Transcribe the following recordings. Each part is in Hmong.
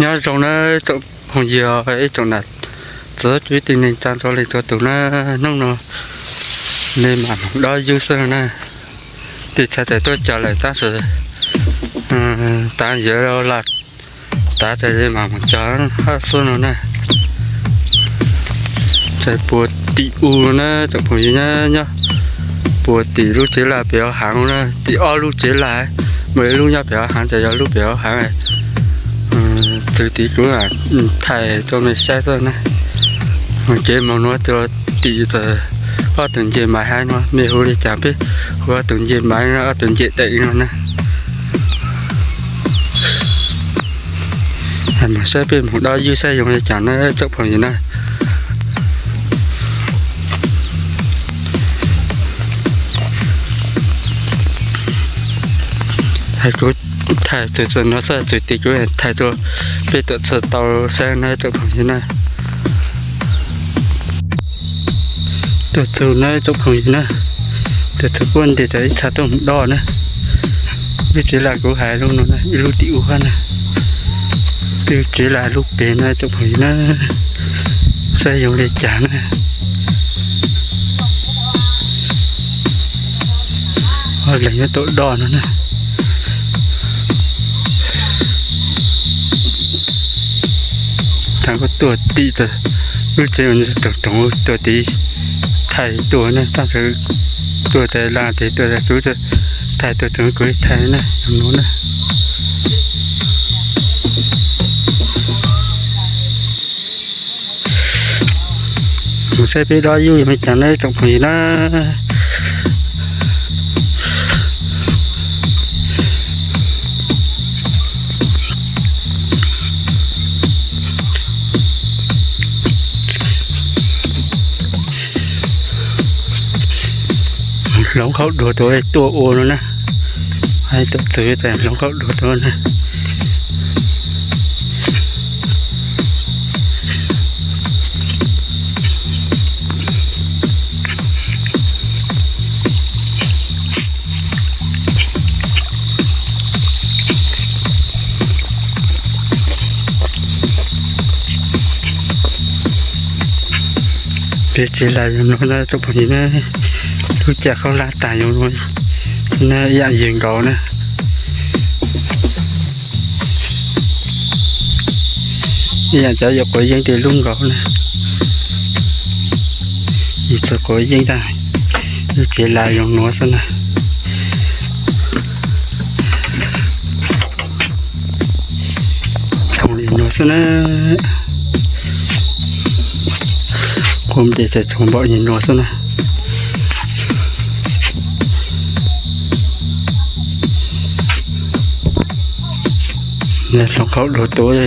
Nyob zoo na tsoom phooj ywg, ib tsoom nam txiv kwv tij neej tsa txhua leej txhua tus na, hnub no nej mam mus dob yub xwb na. Twb txhais tes tuaj cog lawm tab sis tav yuav los tav tas mam mus cog hab xwb no na. Txhais puag tim u na tsoom phooj ywg na, nyob puag tim lub tsev laj pem hauv heev na, tim ob lub tsev laj, muaj ib lub nyob pem hauv heev, ces yog lub pem hauv heev. Txug tid kuv thaij rau mej saib xwb na. Kev moog nuav rua tim txug ob tug ncej maiv hab no, mej hu le caag peb hu ob tug ncej maiv no, ob tug ncej teem no na. Moog saib peb moog dob yub saib yoo le caag na tsoom phooj ywg na. Kuv thaij txug txug nuav xwb, txug tid kuv thaij rua peb tuam txhua tau saib na tsoom phooj ywg na. Tuam txhua na tsoom phooj ywg na, tuam txhua puab ntes tas ib txha tuaj moog dob na. Lub tsev laj kuv hais lub no na, ib lub tim u hab na. Lub tsev laj lub pem na tsoom phooj ywg na, saib yoo le caag na. Ob leeg nyob tuaj dob no na. Thaum kuv tuaj tim lub tsev toog toog tuaj tid thaij tuaj na, tab sis tuaj tas laj tes tuaj tas kuv thaij tuaj txug kuv thaij na, nuav na. Moog saib peb dob yub yuav me caag na tsoom phooj ywg na. Hloov khaub dua tuaj, tuaj ua no na. Tuam txhua tas hloov khaub dua tuaj na. Peb tsev laj zoo no na tsoom phooj ywg na, lub caj khaub hlab tag zoo no na, ib yaam ywg nkaus na. Ib yaam cov yuav quav yeeb tej lub nkaus na. Ib txhia quav yeeb tag, lub tsev laj zoo nuav xwb na. Txhoov li nuav xwb na. Quav nplis txhais txhoov npaum li nuav xwb na. Hloov khaub dua tuaj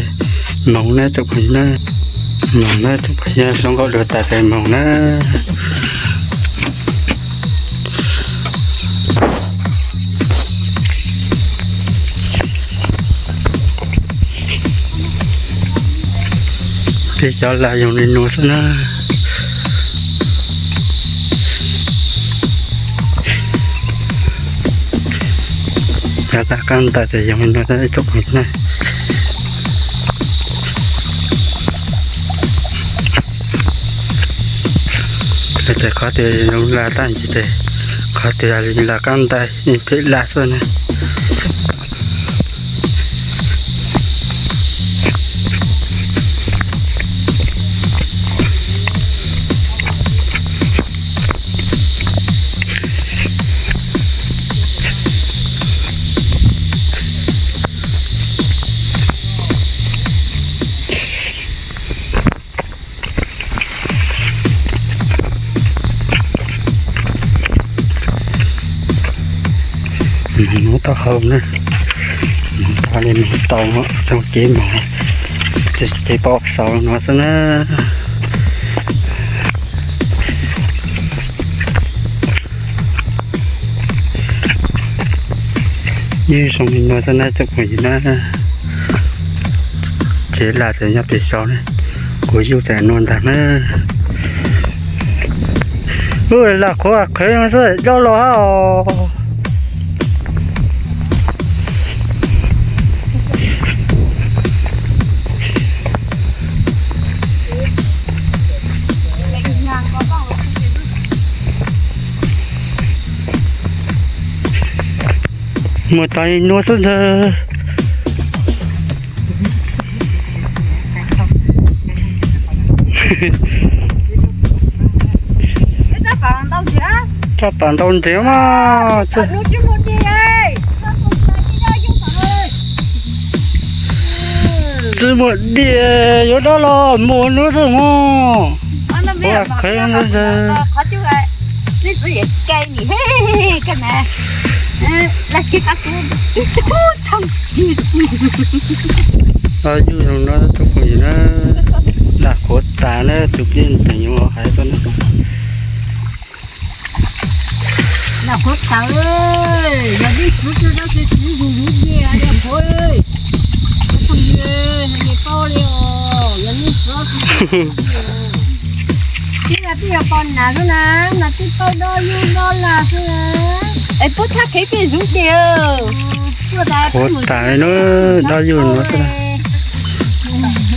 moog na tsoom phooj ywg na. Moog na tsoom phooj ywg, hloov khaub dua tas tas moog na. Peb cov laj zoo li nuav xwb na. Cov laj qaab ntais tas zoo li nuav xwb na tsoom phooj ywg na. Ces qhov twg zoo laj tab sis ces qhov twg laj qaab ntais phem laj xwb na. Moog nuav taub hau na, moog tau li moog tau, txug kev moog ces peb pab xaus nuav xwb na. Yub zoo li nuav xwb na tsoom phooj ywg na. Tsev laj txawm nyob pem saud na, kuv yub txawm nuav ntag na. Lub laj qhuav qhwv xwb dob los hab os. Muaj tas li no xwb ntag. Raj pam ntau ntev mas. Tsis muaj diam yuav dob los muaj hnub xwb mog. Ua qhev ntawd. Yuj zoo no tsoom phooj ywg na, lam qhuav tas na, tus pej xeem yuav hais tau na. Lam qhuav tas, yog nej txiv tsis zoo zuj zus diam, lam qhuav, phooj ywg, hais tau li os, yog nej txiv tsis zoo zuj zus diam. Tib no twb yog poj nam xwb na, mas twb tau dob yug dob lam xwb na. Es puab thaj kev peb zuv diam. Qhuav tas li na, dob yug no xwb na.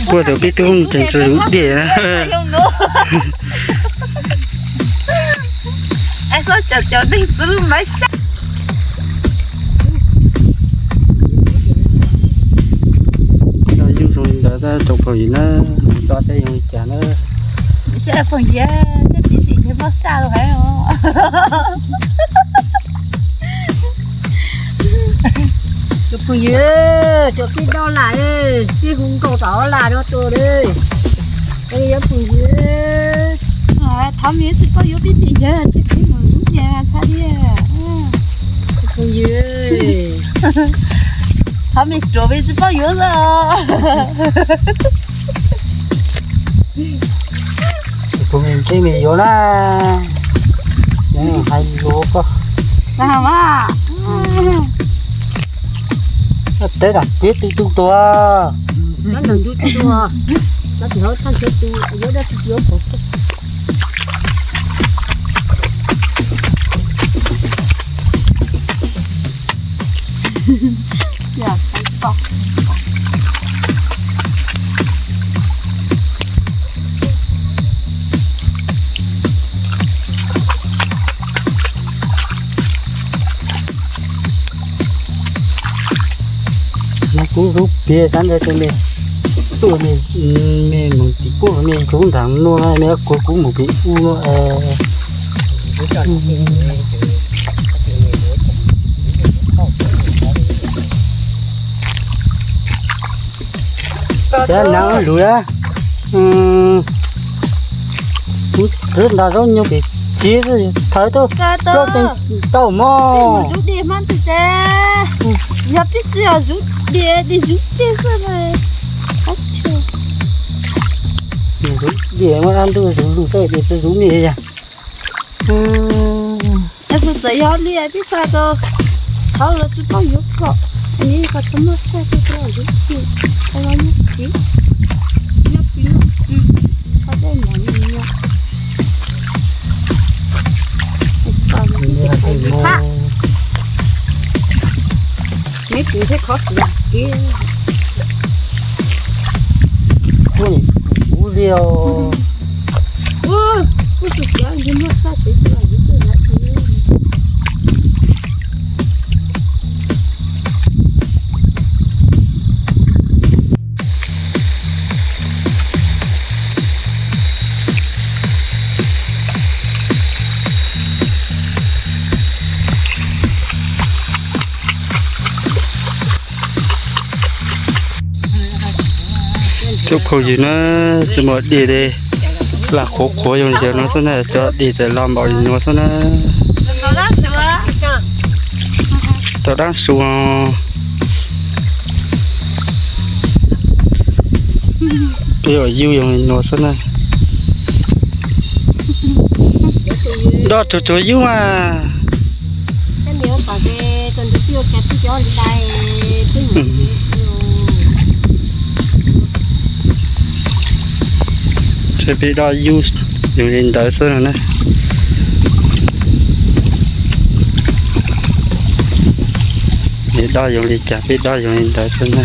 Kuj tus peb tug tseem tsis zuv diam na. Dob yug zoo li ntawd tsoom phooj ywg na, mus dob saib zoo li cas na. Saib phooj ywg, saib peb tim nws mob saj los hais os. Tus phooj ywg, tsuas peb dob lam, peb hu nkauj tom lam no tua li. Tus phooj ywg, thov me tsis paub yuav peb tim yawg, peb mus lub nyas tshaj thiab. Tus phooj ywg, thov me tsuas me tsis paub yuav xwb. Tus phooj ywg ntsib me yuav na, hais lus koj. Teb dam tib tug tug tuag. Kuv zub piav sab ntawd rau me, tuaj me, me mus tim kuj me zub nrag nuav na, me kuv kuv mus pem u nuav. Cov naav lug, kuv txwv nrog zaub nyuj pem tsev xwb, thawv tuaj, tau mog. Yog peb tsi yog zuv diam, zuv diam xwb na. Zuv diam muaj dab ntub, zuv lug xwb, tsi zuv me yag. Es kuv txawm yog li peb xa rau hauv los tsis paub yuav kom, es nws kom tau muaj saj rau tau zuv diam, tau los nyob tsev, nyob pw noj pw, qhov dej mom nyob. Neb pw thiab qhov pw kiag. Kuv li os. Kuv tus cav ntshe muaj saj tsev tsis los yuav twb lam pw. Tsoom phooj ywg na, tsi muaj dej li, lam qhuav qhuav zoo li no xwb na, cov dej txawm los npaum li no xwb na. Tau dab su. Peb ua yub zoo li no xwb na. Nroj tsuag tsuag yub mas. Peb doj yub zoo li ntawd xwb no na. Peb doj zoo li cas peb doj zoo li ntawd xwb na.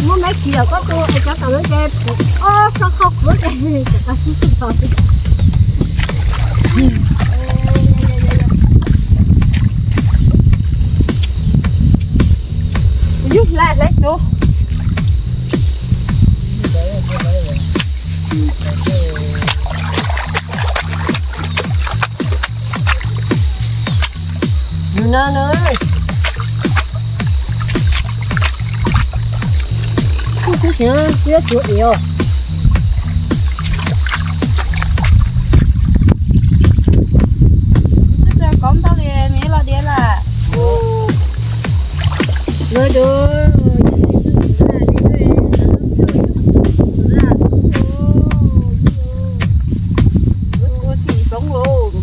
Muab me kis lawm koj tus es cov tom no ces ob sab qhov kuv ces tsis tau sib txog. Yus hlais hlais tus. Yus no no. Kuj tub si no, kuj yuav tuav diav. Twb tuav kauv ntau li, me los diav lawm. Los dua, ua tsis txoov los.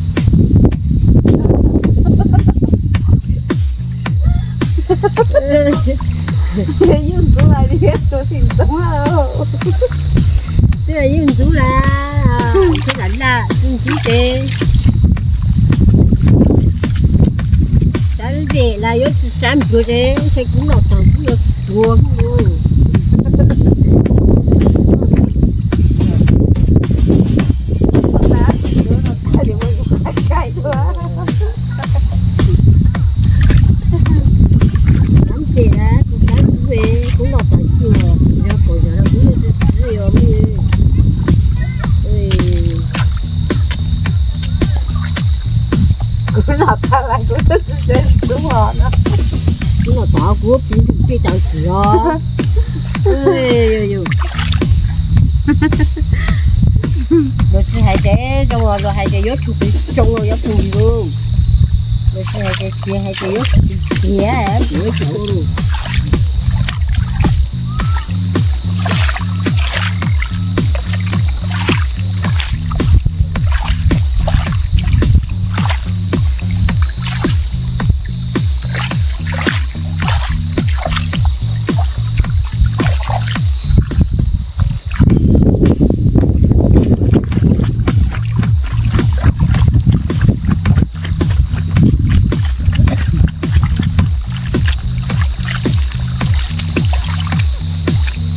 Yus ntxub lawm, yus ntxub lawm, tus lam laj tus ntxub ces sab vem las yuav tsis sab npluag ces ntshe kuv los tag kuv yuav tuag hnub. Lam ces las tus sab npluag kuv los tag tuag, yog pom yog rau kuv yuav tsis txwv yog me. Kuv los tag las kuv twb tsis txwv os no. Kuv los tag kuv pib ntuj peb tas twm os. Luag tsis hais tias zoo los luag hais tias yuav tsum pes zoo los yuav pes zoo. Luag tsis hais tias tiav hais tias yuav tsum tiav yuav tsum.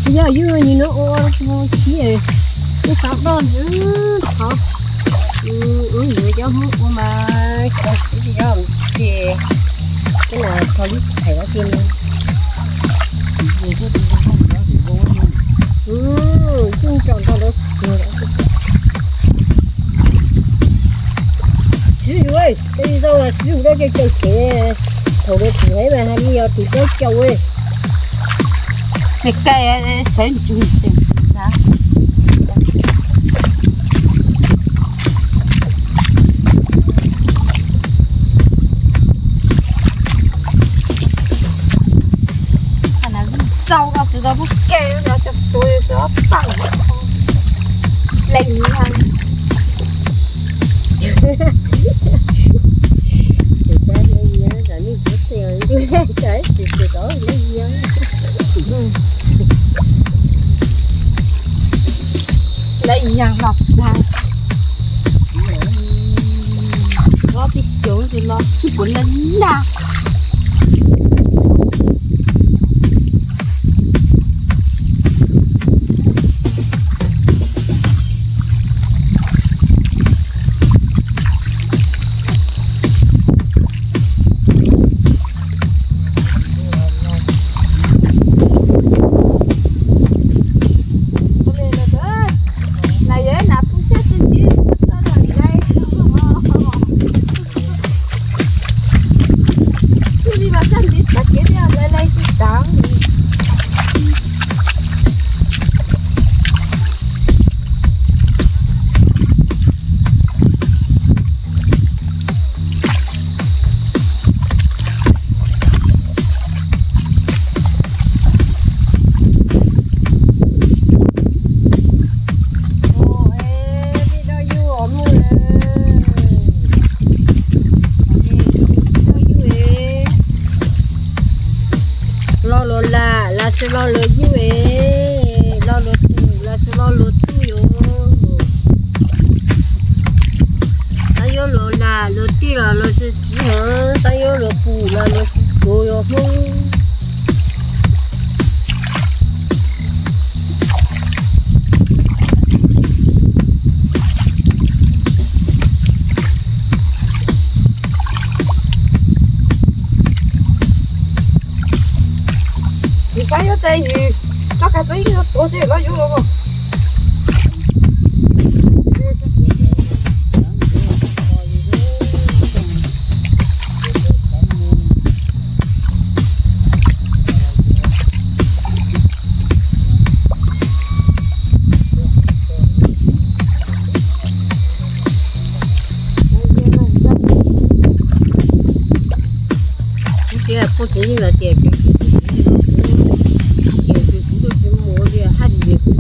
Tsis yog yus nim no ua ua tsis, wb xav doj ntxwv qhov, wb yuav cov Hmoob ua mas cov txiv tsis yog ces tej no txog lub thaiv los ces no. Tsis tsaus nto lawv. Siv yus, tej zaum siv yus dab coj caum tsev, thaum lawv tus hev mas hais li yog tus dab caum. Tej kai sawv ntsug tes na. Xau no sawv daws muab ke no cov tuav sawv daws tawm leej niag. Ces tab leej niag tam nej tuav txij ntuj tau tsis tau leej niag. Leej niag los txag. Ob peb xyoos ntsis los tsis pom leej naj. Lo luas lam los sis lo luas yug es, lo luas tus los sis lo luas tub yus. Tab yuav luas lam luas tij los luas sis txiv heev, tab yuav luas pum los luas sis kuv yus Hmoob. Saib yuav tes yus tso kag txob yeej tuav tseg los yuav los. Tias poj txiv yeej lawv tias, tias kuv tuaj tsis mus li haj li kuv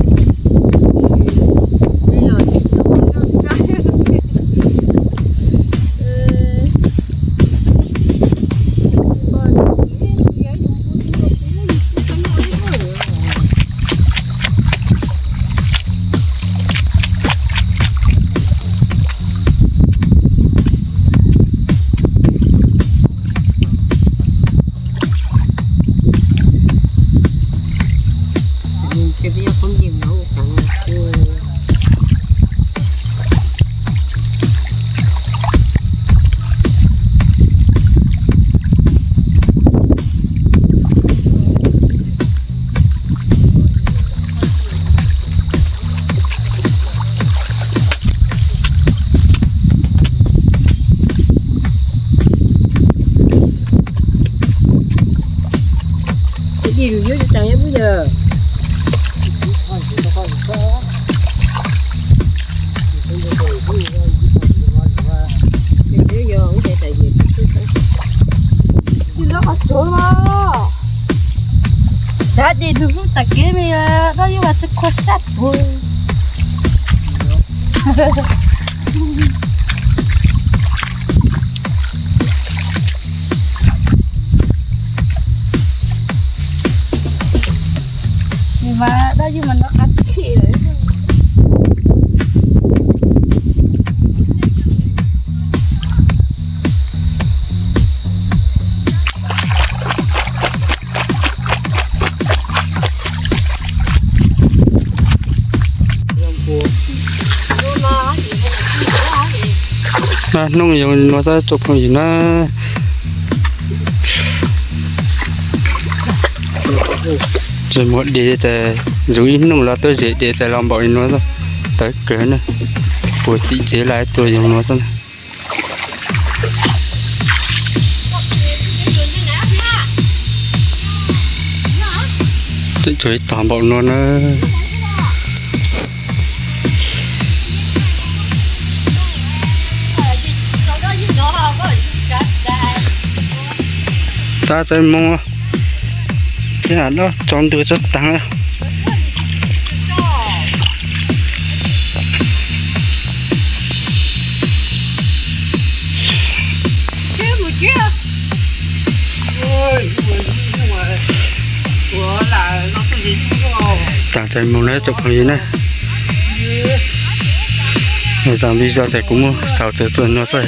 Ces dij lus yuav tsis tas nyob pub yawg. Xav tias nws hlub tas kev me, Dab Yuj mas tsis khuv sab tuag. Mas Dab Yuj mas nov qab tshij lawm. Hnub zoo li no xwb tsoom phooj ywg na. Tsis muaj dej ces zus ib hnub los tuaj zem dej ces los npaum li no xwb. Tawv kawg na. Puag tim tsev lawm tuaj zoo no xwb na. Tseem tshuav ib tog npaum no na. Tab txawm moo, tsaus ntuj tsaus taag. Taag txais moog na tsoom phooj ywg na. Zaam video ces kuv muab xaus txug txuas nuav xwb.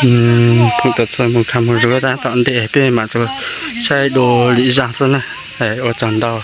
Phoom tawm txug moog khav moog zug tab tom ntej peb maam txug saib dua lwm zaaj xwb na. Ua tsaug ntau.